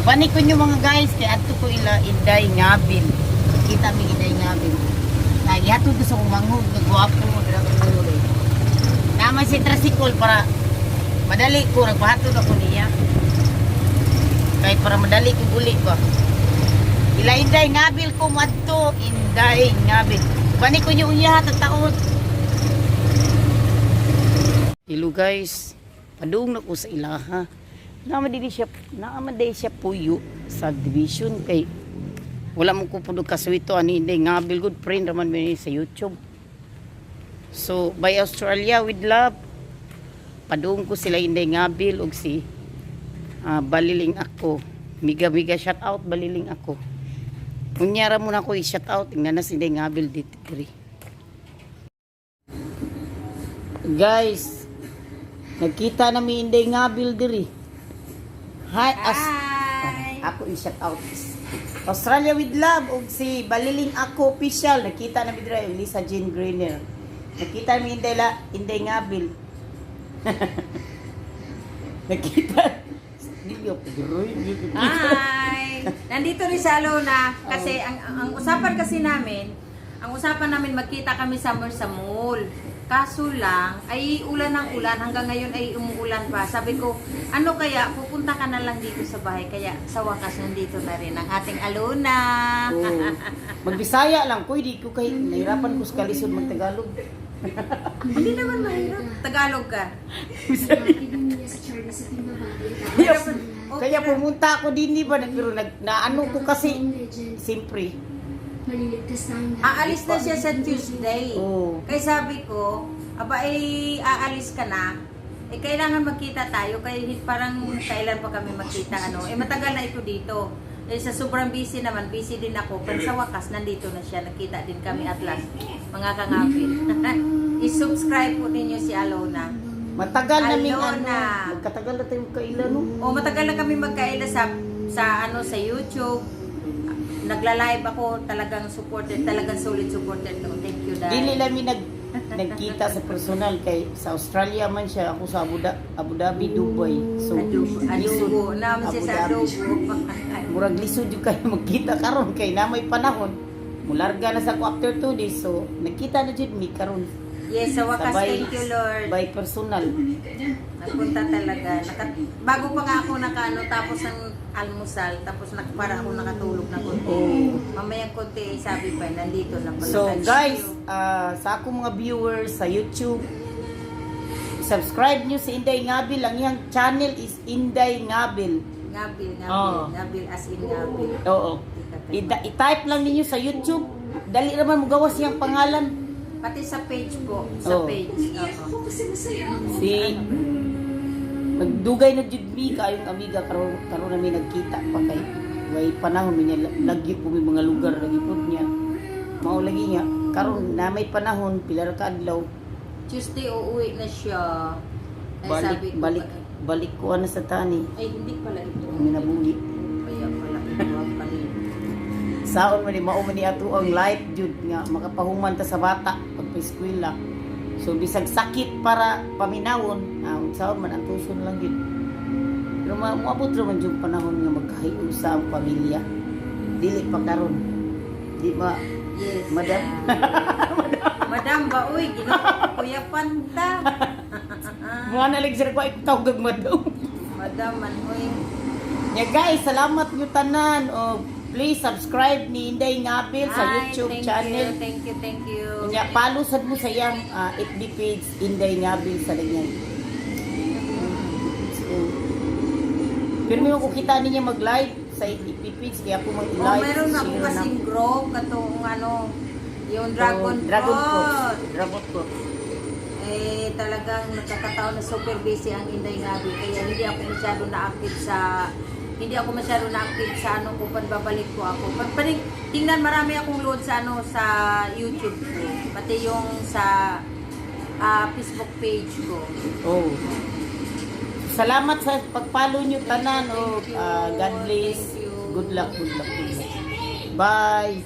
Ubani ko nyo, mga guys, kay adto ko ila Inday Ngabil. Kita mi Inday Ngabil. Nagihatod ko sa akong manghod nga gwapo dira ko diri. Naman si tricycle para madali ko, nagpahatod ako niya. Kay para madali ko uli ba. Ila Inday Ngabil ko madto, Inday Ngabil. Ubani ko nyo unya taon. Hello guys, padung na ko sa ilaha. Naman di siya puyo sa division kay wala mo ko pudog kaswito ani Inday Ngabil, good friend raman mi sa YouTube. So by Australia with love, padung ko sila Inday Ngabil og si Baliling ako. Miga miga shout out Baliling ako. Unya ra muna ko i-shout out ingna na si Inday Ngabil dito diri. Guys, nagkita na mi Inday Ngabil diri. Hi, as Hi! Ako i-shout out. Australia with love og si Baliling Ako official, nakita na mi diri Lisa Jean Greener. Nakita mi Inday la Inday Ngabil. Nakita. Dili ako duroy. Hi! Nandito rin sa Alona kasi ang usapan kasi namin, ang usapan namin magkita kami somewhere sa mall. Kaso lang, ay ulan ng ulan. Hanggang ngayon ay umuulan pa. Sabi ko, ano kaya, pupunta ka na lang dito sa bahay. Kaya sa wakas, nandito na rin ang ating Alona. Oh. Magbisaya lang ko, di ko kay nahirapan ko sa kalisod magtagalog. Hindi naman mahirap. Tagalog ka. Kaya, kaya pumunta ako din, di ba? Pero nag, naano ko kasi, siyempre. Aalis na siya sa Tuesday. Oo. Kaya sabi ko, aba eh, aalis ka na. Eh, kailangan magkita tayo. Kaya parang kailan pa kami magkita, ano. Eh, matagal na ito dito. Eh, sa sobrang busy naman, busy din ako. Pero sa wakas, nandito na siya. Nakita din kami at last. Mga kangapit. I-subscribe po ninyo si Alona. Matagal na ming ano, Alona. magkatagal na tayong kaila, no? O, matagal na kami magkaila sa ano, sa YouTube. Nagla-live ako, talagang supporter, talagang solid supporter to. Thank you, Dad. Dili lang mi nagkita sa personal kay sa Australia man siya, ako sa Abu Dhabi, Dubai. So Adobo. lisod. Adobo. Naman siya Abu sa Dhabi. adobo. Murag lisod jud kayo magkita karon kay na may panahon. Mularga na sa ko after 2 days, so nagkita na jud mi karon. Yes, sa wakas, Sabay- thank you, Lord. By personal. Nagpunta talaga. Bago pa nga ako nakaano, tapos ng almusal, tapos para ako nakatulog na konti. Oh. Mamayang konti, sabi pa, nandito na pala. So Thank guys, you. sa akong mga viewers sa YouTube, subscribe nyo si Inday Ngabil. Ang iyang channel is Inday Ngabil. Ngabil, ngabil, Oo. ngabil as in ngabil. Oo. I-type lang ninyo sa YouTube. Dali naman mo gawas iyang pangalan. Pati sa page po, sa Oo. page. Oo. Si Nagdugay na jud mi kaayong amiga, karon karon na mi nagkita pa kay way panahon mi niya lagyo po mi mga lugar lagi pud niya. Mao lagi niya karon na may panahon pila ra ka adlaw. Tuesday, uuwi na siya. Ay, Balik sabi ko, balik balik ko na sa tani. Ay, hindi pala ito. Ang minabuhi. Kaya pala ito ang palit. Saon man ni mao man ni ato ang life jud nga makapahuman ta sa bata pagpa-eskwela. So bisag sakit para paminawon, unsaon man, antuson lang jud. Pero moabot ra man jud panahon nga magkahiusa ang pamilya. Dili pa karon. Di ba? Yes. Madam. Madam ba, uy, ginoo, Kuya Panta. Mga nalig sir ko ay tawag madam. Madam, man, uy. Nya guys, salamat nyo tanan o please subscribe ni Inday Ngabil sa Hi, YouTube thank channel. You, thank you, thank you. Nya follow sad mo sa iyang FB page Inday Ngabil sa ganyan. So, pero may ko kita niya mag-live sa FB page kaya ako Oh, mag-live. meron ako Share na. kasing group, katong ano, yung Dragon Oh, Dragon Fruit. Fruit. Dragon Fruit. Eh, talagang nagkakataon na super busy ang Inday Ngabi. Kaya hindi ako masyado na-active sa ano ko, pagbabalik ko ako. Pag, tingnan, marami akong load sa ano sa YouTube ko. Pati yung sa Facebook page ko. Oh. Salamat sa pag-follow nyo tanan o Thank you. God bless. Thank you. Good luck, good luck, good luck. Bye.